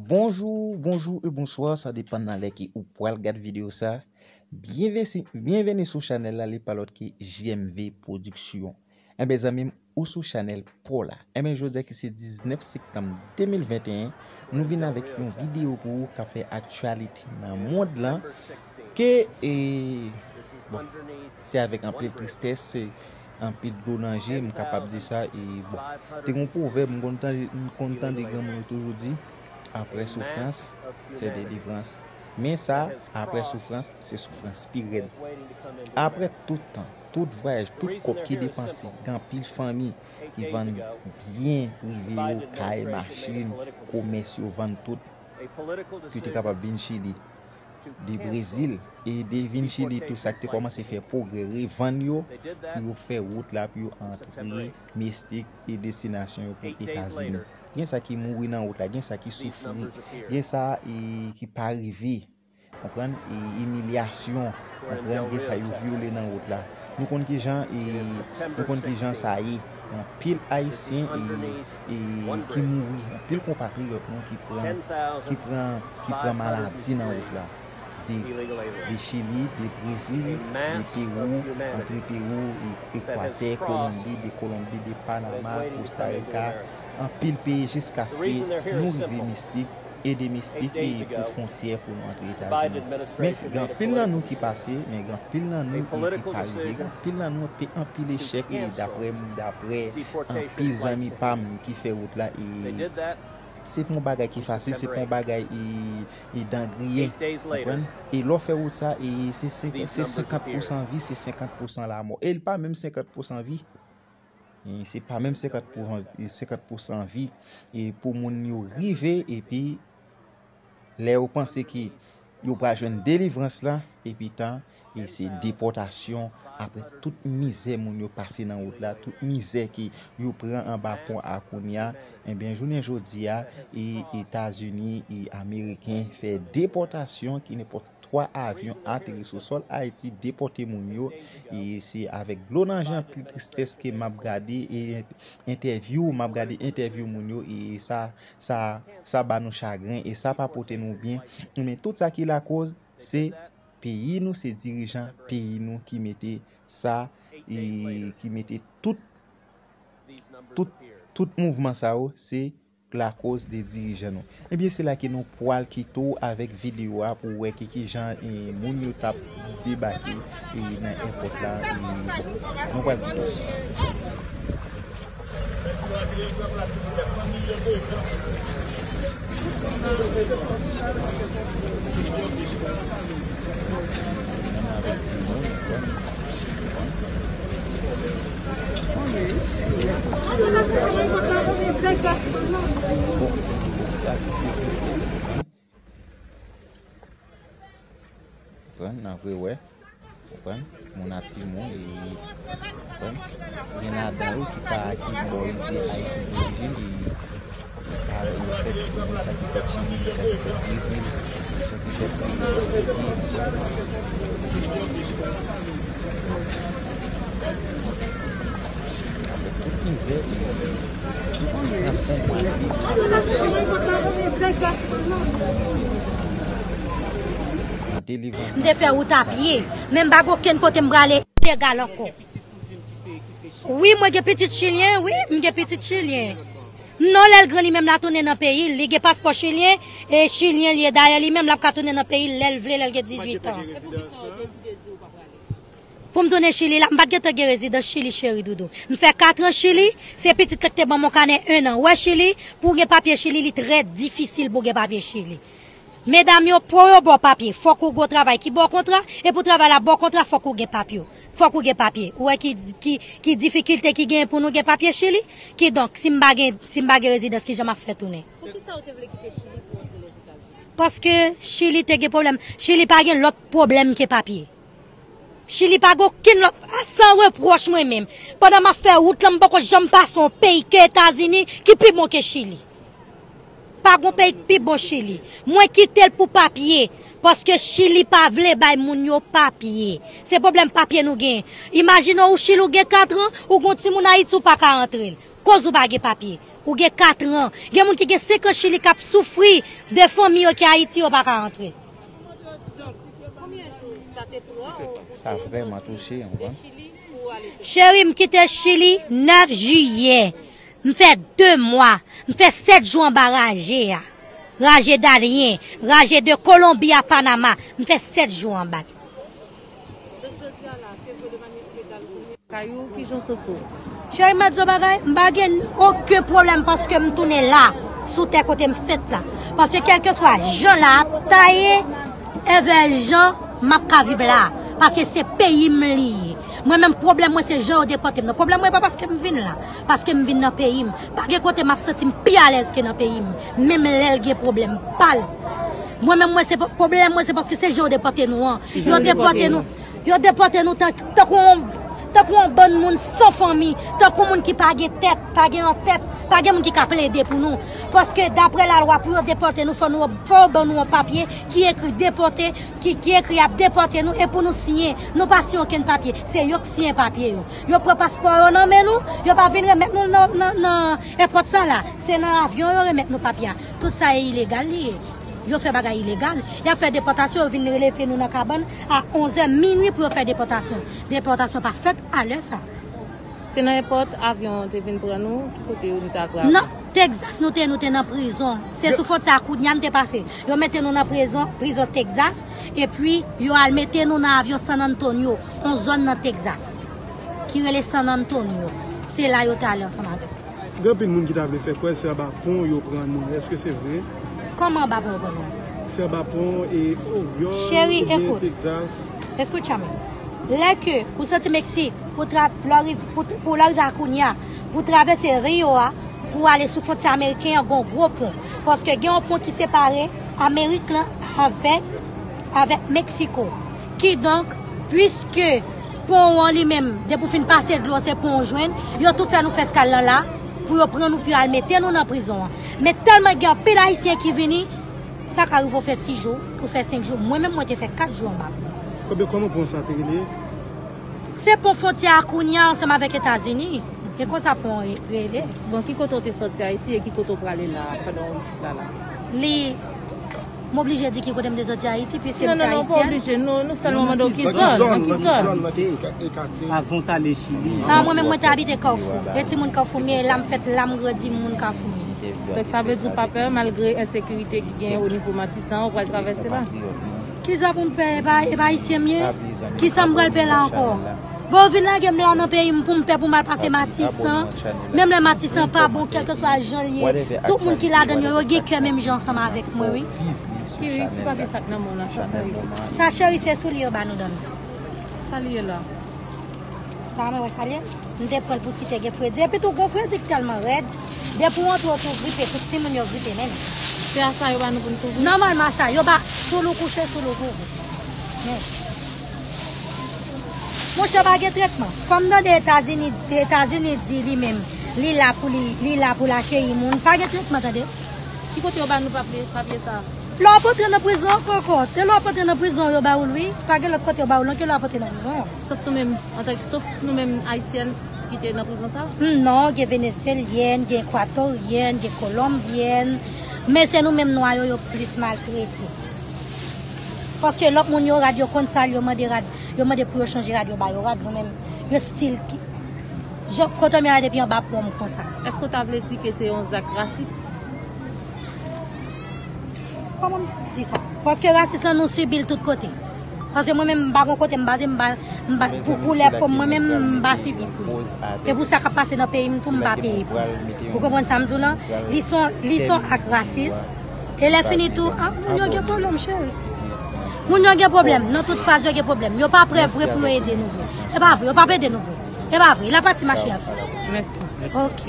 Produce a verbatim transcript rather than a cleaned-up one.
Bonjou, bonjou e bonswa, sa depann nan lè ke ou pral gad videyo sa. Byenveni, byenveni sou chanèl la, li pa lòt ke J M V Production. Enben zanmi m, ou sou chanèl pa w la. Enben jodi a ki se diznèf septanm de mil venteyen, nou vin avèk yon videyo pou ou k ap fè aktyalite nan mond lan, ke, e, bon, se avèk anpil tristès, se anpil dlo nan je, m kapab di sa, e, bon, te gen yon pwovèb, m konn tan-, m konn tande granmoun yo toujou di, après souffrance, c'est délivrance. Men sa, après souffrance, se soufrans pi rèd. Apre tout tan, tout vwayaj, tout kòb ki depanse, gen anpil fanmi ki vann byen prive yo, kay, machin, komès yo, vann tout, ki te kapab vin Chili, de Brezil, e de vin Chili tou, sa ki te kòmanse fè pwogrè, revann yo, pou yo fè wout la, pou yo antre Mestik e destinasyon yo pou Etazini. Gen sa ki mouri nan wout la, gen sa ki soufri, gen sa, e, ki pa rive, konprann, e, imilyasyon, konprann, gen sa yo vyole nan wout la. Nou konn ki jan, e, nou konn ki jan sa ye. Gen anpil Ayisyen, e, e, ki mouri, anpil konpatriyòt nou ki pran, ki pran, ki pran maladi nan wout la. De, de Chili, de Brezil, de Pewou, antre Pewou, e, Ekwatè, Kolonbi, de Kolonbi, de Panama, Kosta Rika, anpil peyi jiskaske nou rive Mestik, e de Mestik e pou fwontyè pou nou antre Etazini. Men si gen anpil nan nou ki pase, men gen anpil nan nou e ki pa rive, gen anpil nan nou pe anpil echèk e daprè m, daprè anpil zanmi pa m ki fè wout la e se pa yon bagay ki fasil, se pa yon bagay e, e dan griyen, konprann? E lè w fè wout sa, e se, se, se senkant pousan vi, se senkant pousan lamò. E l pa menm senkant pousan vi. E se pa menm senkant pousan, senkant pousan vi. E pou moun yo rive, epi lè yo panse ke yo pral jwenn delivrans la, epi tan, e se depòtasyon, apre tout mizè moun yo pase nan wout la, tout mizè ke yo pran anba pon a kounye a, ebyen, jounen jodi a, e Etazini, e Ameriken fè depòtasyon ki nenpòt twa avyon ateri sou sòl Ayiti, depòte moun yo, e se avèk dlo nan je, anpil tristès ke m ap gade, e entèvyou, m ap gade entèvyou moun yo, e sa, sa, sa ba nou chagren, e sa pa pote nou byen. Men tout sa ki lakoz, se peyi nou, se dirijan peyi nou ki mete sa, e ki mete tout, tout, tout mouvman sa yo, se lakoz de dirijan nou. Ebyen, se la ke nou pwal kite w avèk videyo a pou w wè ki, ki jan, e, moun yo t ap debake, e, nan èpòt la, e, bon, nou pwal kite w. Menm avèk timoun, bon. Tristès. Bon, sa ki pi tristès. Konprann, n ap rewè. Konprann? Moun a timoun, e, konprann? Gen ladan yo ki pa, ki bò isit, ayisyen dorijin, e, e pa yo fèt, gen sa ki fèt Chili, gen sa ki fèt Brezil, gen sa ki fèt, e, lòt kote, konprann? Apre tout mizè, e, tout soufrans, on mwa de mwa ap mache. Nan delivrans. M te fè wout a pye, men m pa gen okenn kote m prale ilegal ankò. Wi, mwen gen pitit chilyen, wi, m gen pitit chilyen. Non, lè l gran, li menm l a tounen nan peyi l, li gen paspò chilyen, e chilyen li ye. Dayè, li menm l ap ka tounen nan peyi l lè l vle, lè l gen dizuit an. Pou m tounen Chili la, m pa t gentan gen rezidans Chili, cheri doudou. M fè kat an Chili, se pitit la ki te ban m yon kanè en an. Ou wè Chili, pou w gen papye Chili, li trè difisil pou w gen papye Chili. Medam yo, pou yo ba w papye, fòk ou gen yon travay ki ba w kontra, e pou travay la ba w kontra, fòk ou gen papye. Fòk ou gen papye. Ou wè ki, ki, ki difikilte ki genyen pou nou gen papye Chili? Kidonk, si m pa gen, si m pa gen rezidans, kijan m ap fè tounen? Poukisa ou te vle kite Chili pou antre Lèzetazini? Paske Chili te gen pwoblèm. Chili pa gen lòt pwoblèm ke papye. Chili pa gen okenn lòt, a, san repwòch mwen menm. Pandan m ap fè wout lan, m poko janm pase yon peyi ke Etazini ki pi bon ke Chili. Pa gon peyi ki pi bon Chili. Mwen kite l pou papye, paske Chili pa vle bay moun yo papye. Se pwoblèm papye nou gen. Imajine w, ou Chili, ou gen kat an, ou gon timoun Ayiti, ou pa ka antre l. Koz ou pa gen papye. Ou gen katran. Gen moun ki gen senk an Chili k ap soufri de fanmi yo ki Ayiti, yo pa ka rantre. Donk, konbyen jou sa te pran ou? Sa vrèman touche, ou konprann? Cheri, m kite Chili nèf jiyè. M fè de mwa. M fè sèt jou anba raje a. Raje Dalyen, raje de Kolonbi a Panama. M fè sèt jou anba l. Donk, jodi a la, se vre de manyè ilegal ou vini kay ou, kijan w santi w? Cheri, m ap di w bagay, m pa gen okenn pwoblèm paske m tounen la, sou tè kote m fèt la. Paske kèlkeswa jan la ap ta ye, evè jan m ap ka viv la. Paske se peyi m li ye. Mwen menm pwoblèm mwen se jan yo depòte m nan. Pwoblèm mwen pa paske m vin la, paske m vin nan peyi m. Pa gen kote m ap santi m pi alèz ke nan peyi m. Menm lè l gen pwoblèm pa l. Mwen menm mwen se pwoblèm mwen se paske se jan yo depòte nou an. Yo depòte nou. Yo depòte nou tan- tankou yon, tankou yon bann moun san fanmi, tankou moun ki pa gen tèt, pa gen antèt, pa gen moun ki ka plede pou nou. Paske daprè lalwa, pou yo depòte nou, fò nou, fò yo ban nou yon papye ki ekri depòte, ki, ki ekri y ap depòte nou, e pou nou siyen. Nou pa siyen okenn papye. Se yo k siyen papye yo. Yo pran paspò yo nan men nou, yo pa vin remèt nou nan, nan, nan èpòt sa la. Se nan avyon yo remèt nou papye a. Tout sa e ilegal li ye. Yo fè bagay ilegal. Y ap fè depòtasyon, yo vin leve nou nan kabann a onzè minui pou yo fè depòtasyon. Depòtasyon pa fèt a lè sa. Se nan èpòt avyon an te vin pran nou, ki kote yo nou t al travay? Nan Texas, nou te, nou te nan prizon. Se sou fwontyè a Kounya n te pase. Yo mete nou nan prizon, prizon Texas, epi yo al mete nou nan avyon San Antonio, yon zòn nan Texas, ki rele San Antonio. Se la yo te ale ansanm avèk nou. Gen anpil moun ki ta vle fè kwè se anba pon yo pran nou. Èske se vre? Kòman anba pon yo pran nou? Se anba pon e Oryòl oubyen Texas. Cheri, ekout. Escúchame. Lè ke ou soti Meksik, pou tra-, pou lè w rive, pou, pou lè w rive a Kounya, pou travèse Rio a, pou ale sou fwontyè ameriken an, gen yon gwo pon. Paske gen yon pon ki separe Amerik lan avèk, avèk Meksiko. Kidonk, piske pon an li menm, depi w fin pase dlo, se pon w jwenn, yo tou fè nou fè eskal lan la, pou yo pran nou, pou yo al mete nou nan prizon an. Men tèlman gen anpil Ayisyen ki vini, sa ka rive w fè sis jou, ou fè senk jou. Mwen menm, mwen te fè kat jou anba. Kòman, kòman pon sa te rele? Se pon fwontyè a Kounya ansanm avèk Etazini. E konsa pon an re-, rele. Bon, ki kote w te soti Ayiti e ki kote w prale la, pandan w isit la, la? Li, m oblije di ki kote m te soti Ayiti, piske m se ayisyèn. Non, non, non, pa oblije. Nou, nou sèlman mande w ki zòn, nan ki zòn. Avan w t ale Chili. Non, mwen menm, mwen te abite Kafou. E timoun Kafou m ye, la m fèt, la m grandi, m moun Kafou m ye. Donk, sa vle di w pa pè, malgre ensekirite ki genyen o nivo Matisan, ou pral travèse la? Kisa pou m pè, e pa, e pa ayisyen m ye? Kisa m pral pè la ankò? Bon, yo vin lage m la nan peyi m pou m pè pou m al pase Matisan. Menm lè Matisan pa bon, kèlkeswa jan l ye, tout moun ki ladan l yo, yo gen kè menm jan ansanm avèk mwen, wi. Ki ti papye sa k nan men w la, sa, sa ye? Sa, cheri, se soulye yo ba nou dòmi. Sa li ye la? Sa mwen wè sa li ye? M te pran l pou si te gen fredi. Epi tou, gon fredi k tèlman rèd. Depi w antre, w tou gripe, tout timoun yo gripe menm. Se a sa yo ba nou pou n kouvri? Nòmalman, a sa yo ba, sou lou kouche, sou lou kouvri. Men. Monchè, pa gen tretman. Kòm tande Etazini, Etazini di li menm, li la pou li, li la pou l akeyi moun. Pa gen tretman, tande. Ki kote yo ba nou papye, papye sa a? Lè w ap antre nan prizon ankò, ankò. Se lè w ap antre nan prizon yo ba ou l, wi. Pa gen lòt kote yo ba ou l, non, ke lè w ap antre nan prizon. Sòf nou menm, antanke, sòf nou menm Ayisyèn ki te nan prizon sa a? Hmm, non, gen Venezyelyèn, gen Ekwatoryèn, gen Kolonbyèn. Men se nou menm nwa yo, yo plis maltrete. Paske lòt moun yo rad, yo konn sa, yo mande rad, yo mande pou yo chanje rad, yo ba yo rad, nou menm, yo still ki-, jan, kote m ye a depi anba pon m konsa. Èske w ta vle di ke se yon zak rasis? Kòman m di sa? Paske rasis lan nou sibi l tout kote. Paske mwen menm m pa gon kote m baze, m pa, m pa pou koulè po m, mwen menm m pa sibi pou li. E pou sa k ap pase nan peyi m tou m pa peye pou li. Ou konprann sa m di w lan? Li se yon, li se yon ak rasis. E lè fini tou, ah, moun yo gen pwoblèm, cheri. Moun yo gen pwoblèm. Nan tout faz yo gen pwoblèm. Yo pa prè vre pou yo ede nou vre. E pa vre, yo p ap ede nou vre. E pa vre. L ap pati mache y ap fè. Mèsi. Ok.